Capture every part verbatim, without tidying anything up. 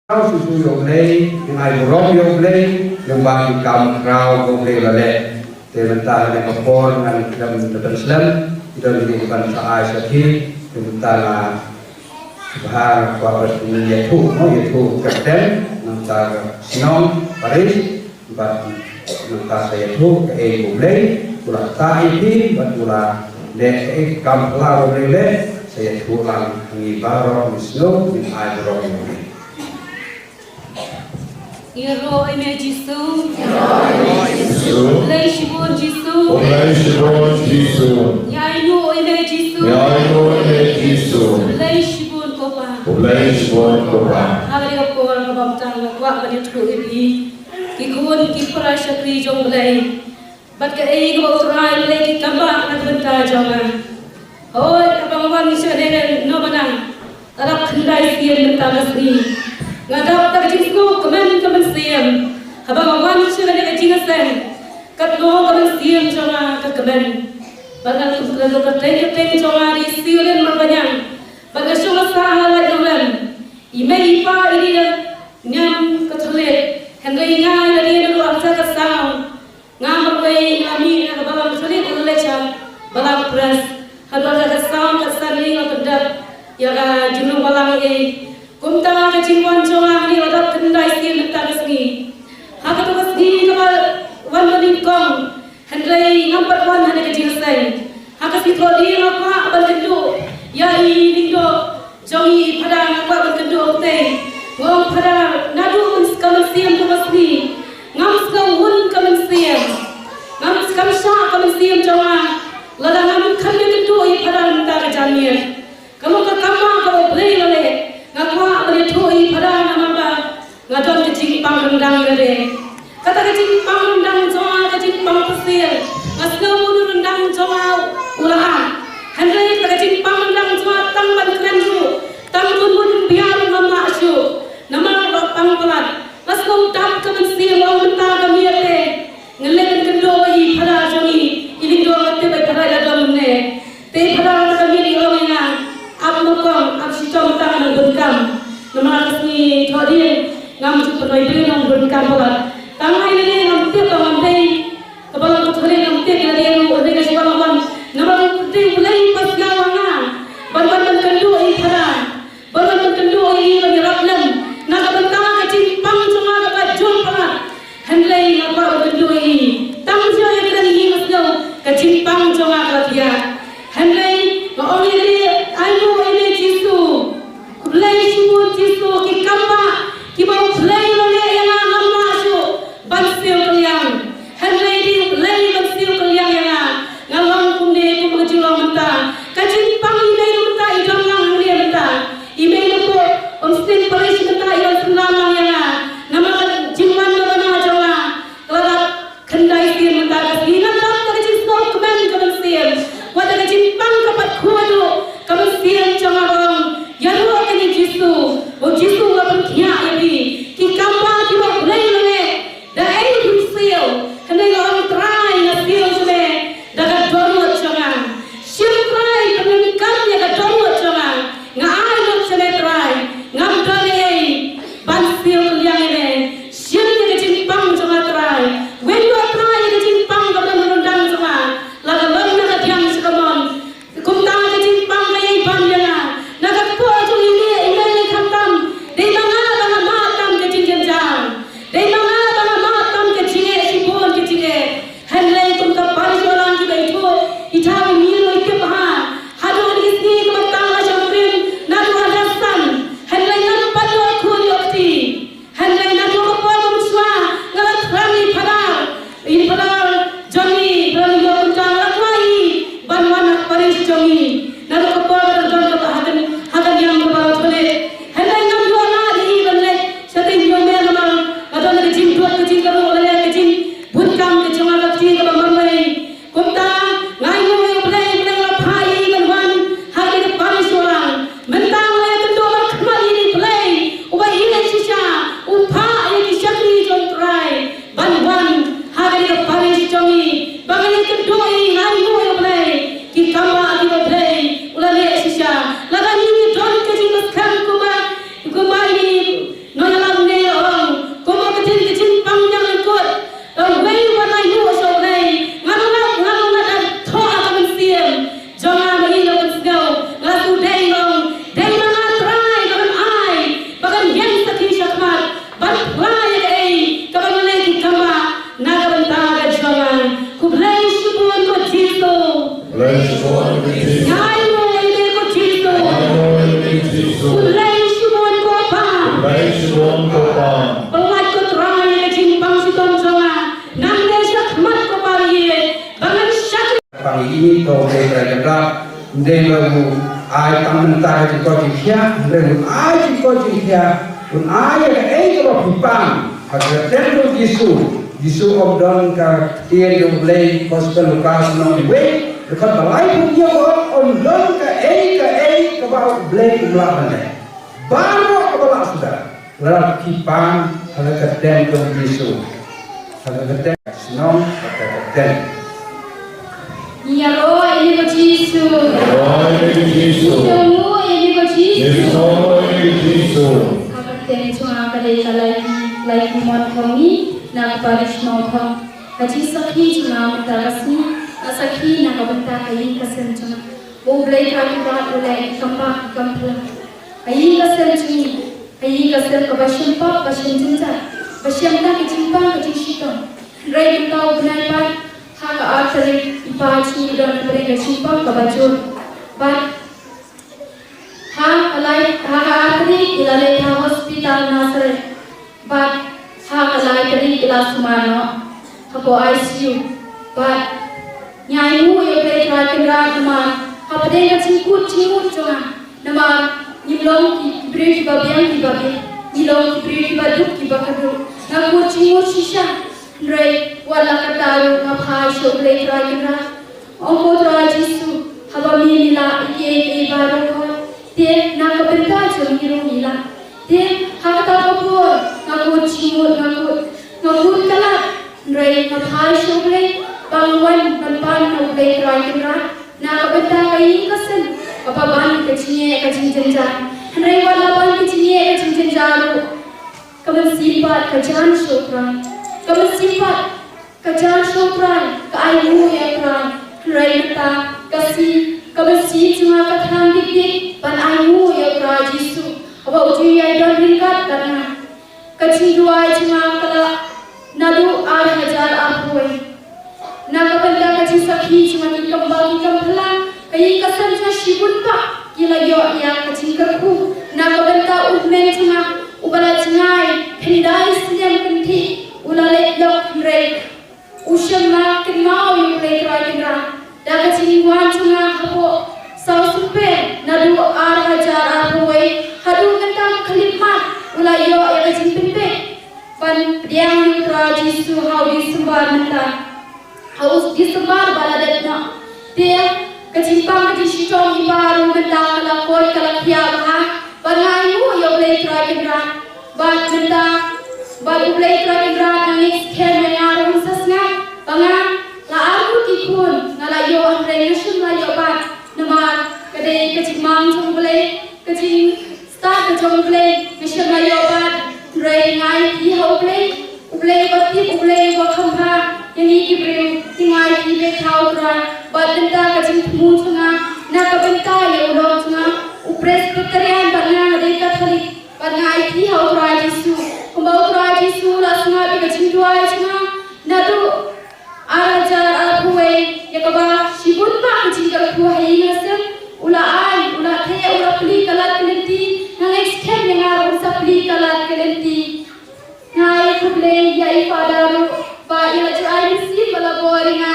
Khraw shisha ïa U Blei, ngin ai burom ïa U Blei, lyngba ki kam khraw ba U Blei u la leh. Te mynta ha kane ka por ngan khlem da pynslem, ki don kine kiban sa ai sa phi, te mynta nga bha nga kwah ban ïathuh, mo, ïathuh kyrteng, nangta ka shnong, parish, bad nangta sa ïathuh kaei ba U Blei u la ktah ïa phi, bad u la leh kaei ka kam phylla ba U Blei u leh, sa ïathuh lang ha ngi baroh, ngin sngewbha, ngin ai burom ïa U Blei. Ïaroh ïa me Jisu. Ïaroh ïa me Jisu. Khublei shibun Jisu. Khublei shibun Jisu. Ïainguh ïa me Jisu. Ïainguh ïa me Jisu. Khublei shibun ko Pa. Khublei shibun ko Pa. Ha kane ka por kaba mynta nga kwah ban ïathuh ïa phi, ki khun ki para shakri jong U Blei. Bad kaei kaba U Trai u leh, ki kambah na ka bynta jong nga. Hooid, haba nga wan sha kane ka Nomana, la dap khyndai sien mynta ka sngi. Nga dap da ka jingsngewkmen ka mynsiem haba nga wan sha kane ka jingïaseng. Katno ka mynsiem jong nga ka kmen. Bad nga kum kren ruh, ka teng ka teng jong nga dei Siolin Marbaniang. Bad nga shong ha Sahar Laitumkhrah. I mei i pa i dei na Niam Katholik. Hynrei nga i la dei na ruh ha ka saw. Nga marwei nga mih na ka balang Katholik, nga leit sha balang Pres. Hadien ka saw ka san ïing nga pyndep ïa ka jinglong balang ei. Kumta ka jingwan jong nga hangne la dap khyndai sien mynta ka sngi. Ha kato ka sngi kaba wan ban nyngkong, hynrei ngam pat wan ha ka jingïaseng. Ha ka sngi Thohdieng nga kwah ban kynduh ïa i lyngdoh jong i, i Phadar, nga kwah ban kynduh ïa u. Te nga ong, Phadar, naduh ka mynsiem to ka sngi ngam sngew hun ka mynsiem. Ngam, kam shah ka mynsiem jong nga lada ngam kham ïakynduh ïa i Phadar mynta ka janmiet. Ka long ka kambah kaba U Blei u la leh. Nga kwah ban ïathuh ïa i Phadar namar ba nga don ka jingpang ryndang ïa lade. Kata ka jingpang ryndang jong nga ka jingpang pyrshah. Nga sngew ba u ryndang jong nga u la ah. Hynrei kata ka jingpang ryndang jong nga tang ban kren ruh, tang bun bun biang ruh ngam lah shuh. Namar ba pang palat. Nga sngew dap ka mynsiem, ong mynta ka miet te ngan leit ban kynduh ïa i Phadar jong ngi, i lyngdoh, nga tip ba i Phadar i la don mynne. Te i Phadar ka miet i ong ïa nga, ap nyngkong, ap shitom, tang ngan bun kam. Namar ka sngi Thohdieng ngam ju pynroi briew, ngan bun kam palat. Tang ai lade ngam tip ba ngam dei, ka balang Katholik ngam tip lade ruh, hynrei nga shu wan wan. Namar ka dei U Blei i paw sha nga ban wan ban kynduh ïa i Phadar. Ba wan ban kynduh ïa i ban ïarap lem na ka bynta ka jingpang jong nga kaba jur palat. Hynrei nga kwah ban kynduh ïa i. Tang ba ïa kren ïa i nga sngew ka jingpang jong nga ka la thiah. Hynrei nga ong ïa i, ainguh ïa me Jisu. Khublei shibun Jisu, ki kambah kiba U Blei u la leh ïa nga ngam lah shuh ban siew kylliang. Hynrei dei U Blei ban siew kylliang ïa nga. Nga long kumne kum ka jinglong mynta. Ka jingpang i mei mynta i don lang hangne mynta. I mei na pdeng Umsning Parish mynta i don synran lang ïa nga. Namar ka jingwan na bana jong nga ka la dap khyndai sien mynta ka sngi. Nga dap da ka jingsngewkmen ka mynsiem. Wat da ka jingpang ka pat khuid ruh ka mynsiem jong nga, ong, ïaroh ïa kane Jisu. U Jisu u la pynkhiah ïa phi. Ki kambah kiba U Blei u la leh. Da ei phim siew? Hynrei nga ong, Trai, nga siew seh da ka dohnud jong nga. Shim Trai, pyndonkam ïa ka dohnud jong nga. Nga ai lut seh Trai. Ngam don ei ban siew. Shalom ko Pa. Pynlait ko Trai ïa ka jingpang shitom jong nga. Nang dei sha khmat ko Pa ïa ba ngan shakri. Pang ïa ine i Blei Trai Kynrad. Ym dei ba u ai tang mynta ka jingkoit jingkhiah, hynrei un ai jingkoit jingkhiah, un ai ïa kaei kaba phi pang. Ha ka kyrteng jong u Jisu, Jisu um don ka ktien jong u Blei, Gospel Lukas lynnong wei, dkhot ba laiphew hynñiew, um don kaei kaei kaba u Blei um lah ban leh. Baroh kaba lah sdang, lada phi pang ha ka kyrteng jong u Jisu. Ha ka kyrteng, shnong ha ka kyrteng. Ïaroh ïa me ko Jisu. Ïaroh ïa me ko Jisu. Ïaroh ïa me ko Jisu. Ïaroh ïa me ko Jisu. Ha ka kyrteng jong nga ka dei ka Lai, Lai Kumon Thong, na ka parish Nongthong. Ka jingsakhi jong nga mynta ka sngi, nga sakhi na ka bynta ka ïing ka sem jong nga. Ba U Blei Trai Kynrad u leh ïa ki kam bha ki kam phlang ha ïing ka sem jong ngi, ha ïing ka sem kaba shem pop, ba shem jynjar, ba shem tang ka jingpang ka jingshitom. Hynrei mynta u bnai pat, ha ka ar tarik, i pa jong ngi u don hapdeng ka jingpang kaba jur. Bad ha ka lai, ha ka ar tarik i la leit ha hospital Nazareth. Bad ha ka lai tarik i la sumar noh hapoh I C U. Bad ngi ainguh ïa U Blei Trai Kynrad namar hapdeng ka jingkut jingmut jong nga, namar ngim long ki, ki briew kiba biang kiba bieit, ngi long ki briew kiba duk kiba kordor. Nga kut jingmut shisha, hynrei wat la katta ruh nga phai sha U Blei Trai Kynrad. Ong ko Trai Jisu, haba me me lah ïa kiei kiei baroh, te na ka bynta jong ngi ruh me lah. Te ha kata ka por nga kut jingmut, nga kut, nga kut ka lad, hynrei nga phai sha U Blei ba ngan wan ban pan na U Blei Trai Kynrad na ka bynta ka ïing ka sem, kaba ban ka jingeh ka jingjynjar. Hynrei wat la ban ka jingeh ka jingjynjar ruh, ka mynsiem pat ka jan sha U Trai. Ka mynsiem pat ka jan sha U Trai, ka ainguh ïa U Trai. Hynrei mynta ka sngi, ka mynsiem jong nga ka thrang dik dik ban ainguh ïa U Trai Jisu, haba u ju ïai don ryngkat bad nga. Ka jingduwai jong nga ka la naduh ar hajar arphew wei. Na ka bynta ka jingsakhi jong nga, ki kam bha ki kam phlang, ka ïing ka sem jong nga shibun bah ki la ïoh ïa ka jingkyrkhu. Na ka bynta u hynmen jong nga uba la jngai khyndai snem kynthih, u la leit lok, hynrei u shym la kynmaw ïa U Blei Trai Kynrad. Da ka jingwan jong nga hapoh saw symper, naduh ar hajar arphew wei haduh mynta ka khyllipmat, u la ïoh ïa ka jingpynbeit ban pdiang ïa U Trai Jisu ha u December mynta. Ha u December ba la dep noh. Te ka jingpang ka jingshitom i pa ruh mynta ka la koit ka la khiah bha. Bad nga ainguh ïa U Blei Trai Kynrad. Bad mynta, bad U Blei Trai Kynrad nga ngeit skhem ïa nga ruh sa sngap ba nga la arngut ki khun, nga la ïoh hynrei nga shym la ïoh bat. Namar ka dei ka jingmang jong U Blei, ka jingstad ka jong U Blei, nga shym la ïoh bat. Hynrei nga ai ïa phi ha U Blei, U Blei uba tip, U Blei uba kham bha ïa ngi ki briew. Te nga ai ïa phi beit ha U Trai. Bad mynta ka jingthmu jong nga na ka bynta ïa u lok jong nga, u Presbyterian, bad nga nga dei Katholik. Bad nga ai ïa phi ha U Trai Jisu. Kumba U Trai Jisu u la sngap ïa ka jingduwai jong nga naduh ar hajar arphew wei, ïa kaba shibun bah ka jingkyrkhu ha ïing ha sem u la ai, u la theh, u la plie ka lad ka lynti. Nga ngeit skhem ïa nga ruh un sa plie ka lad ka lynti. Nga ai khublei ïa i Father ruh ba i la ju ai mynsiem ba la bor ïa nga.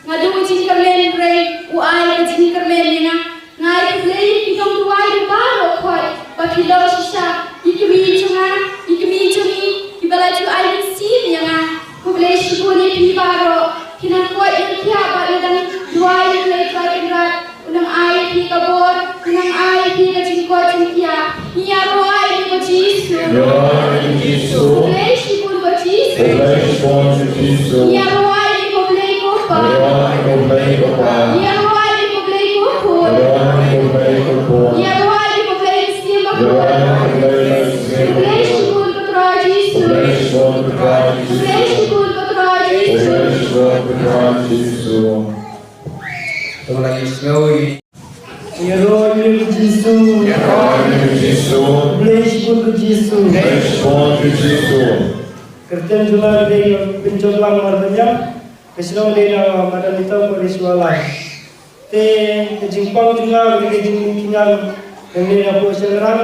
Nga duh jingkyrmen, hynrei u ai ka jingkyrmen ïa nga. Nga ai khublei ïa ki nongduwai baroh khoit ba phi long shisha, ïa i kmie jong nga, ïa i kmie jong ngi, kiba la ju ai mynsiem ïa nga. Khublei shibun ïa phi baroh, phi nang koit nang khiah bad nang duwai ïa U Blei Trai Kynrad. Un nang ai ïa phi ka bor, un nang ai ïa phi ka jingkoit jingkhiah. Ngi ïaroh ïa phi ko Jisu. Ïaroh ïa phi ko Jisu. Khublei shibun ko Jisu. Khublei shibun ko Jisu. Ngi ïaroh ïa phi ko Blei ko Pa. Ïaroh ïa phi ko Blei ko Pa. Ngi ïaroh ïa phi ko Blei ko Khun. Ïaroh ïa phi ko Blei ko Khun. Ngi ïaroh ïa phi ko Blei Mynsiem Bakhuid. Ïaroh ïa phi ko Blei Mynsiem Bakhuid. Khublei shibun ko Trai Jisu. Khublei shibun ko Trai Jisu. Khublei shibun ko Trai Jisu. Khublei shibun ko Trai Jisu. Tang la ïa sngew ïa Ïaroh ïa u Jisu. Ïaroh ïa u Jisu. Blei shibun u Jisu. Blei shibun u Jisu. Kyrteng jong nga ka dei Pynjot Langmar Baniang. Ka shnong ka dei na Madan Litong, Parish Wahlang. Te ka jingpang jong nga ka dei ka jingmih kynjang. Ka dei na Pyrshah Ngarang.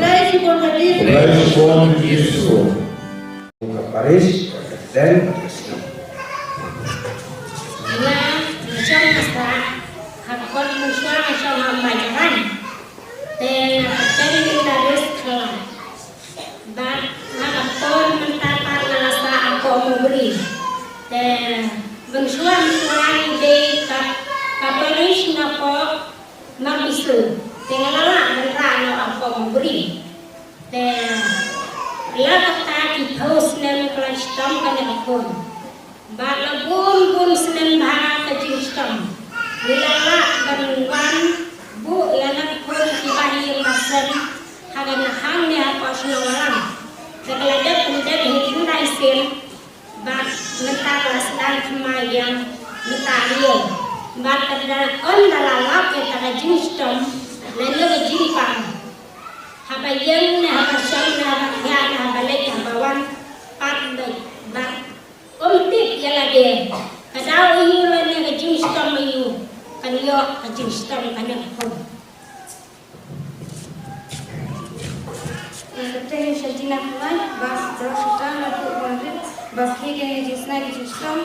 Khublei shibun Khatis. Khublei shibun Khatis. Ka parish, ka president, ka president. Nga, nga shong ha sah, ha kon mynshuwa nga shong ha Majaran. Te nga pateng ïa ka risk kala. Bad nga ka por mynta pat nga la sah ha Komo Mynshuwa mynshuwa ngi dei ka, ka parish na pdeng Mawbisu. Te nga la lah ban rah noh hapoh Mawbri. Te la kata ki phew snem ka la shitom kane ka khun. Bad la bun bun snem bha ka jingshitom. Ngi la lah ban wan buh ïa kane ka khun ki ba ïing ba sem ha kane hangne hapoh shnong Walang. Te ka la dep pyndep hi khyndai sien. Bad mynta ka la sdang thymmai ïa mynta ïing. Bad ka da, ynda la lap ïa kata ka jingshitom lane ka jingpang, haba ïeng ne haba shong ne haba thiah ne haba leit ne haba wan, pat beit. Bad ym tip ïa lade ka daw aïu lane ka jingshitom aïu kan ïoh ka jingshitom kane ka khun. Nga kyrteng Shantina Pulai, ba sdang sdang naduh ba rit ba khie ka jingsnei ka jingshitom,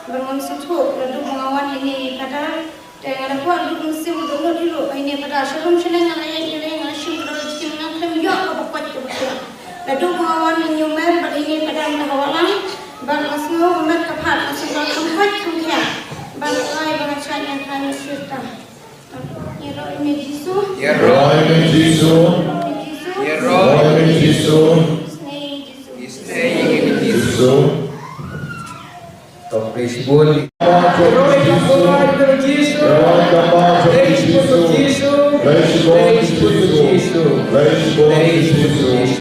ba ngam sngewthuh naduh ba nga wan ïa ine i Phadar. Te nga da kwah naduh mynsiem u dohnud hi ruh ba ine i Phadar, sha rum sha neng nga la ïaid ïa lei, nga la shim ka dor jingim, nga khlem ïoh kaba koit kaba khiah. Naduh ba nga wan na New Mer bad ine i Phadar mynta ha Walang, ba nga sngew ba met ka phad, nga sngew ba kham koit kham khiah. Ba nga ai ba nga shait, nga khlaiñ, nga shirta. Ïaroh ïa me Jisu. Ïaroh ïa me Jisu. Ïaroh ïa me Jisu. Isnei ïa me Jisu. Isnei ïa me Jisu. To, khublei shibun. Ïaroh ïa me Jisu. Ïaroh ïa me Jisu. Khublei shibun Jisu. Khublei shibun Jisu. Khublei shibun Jisu.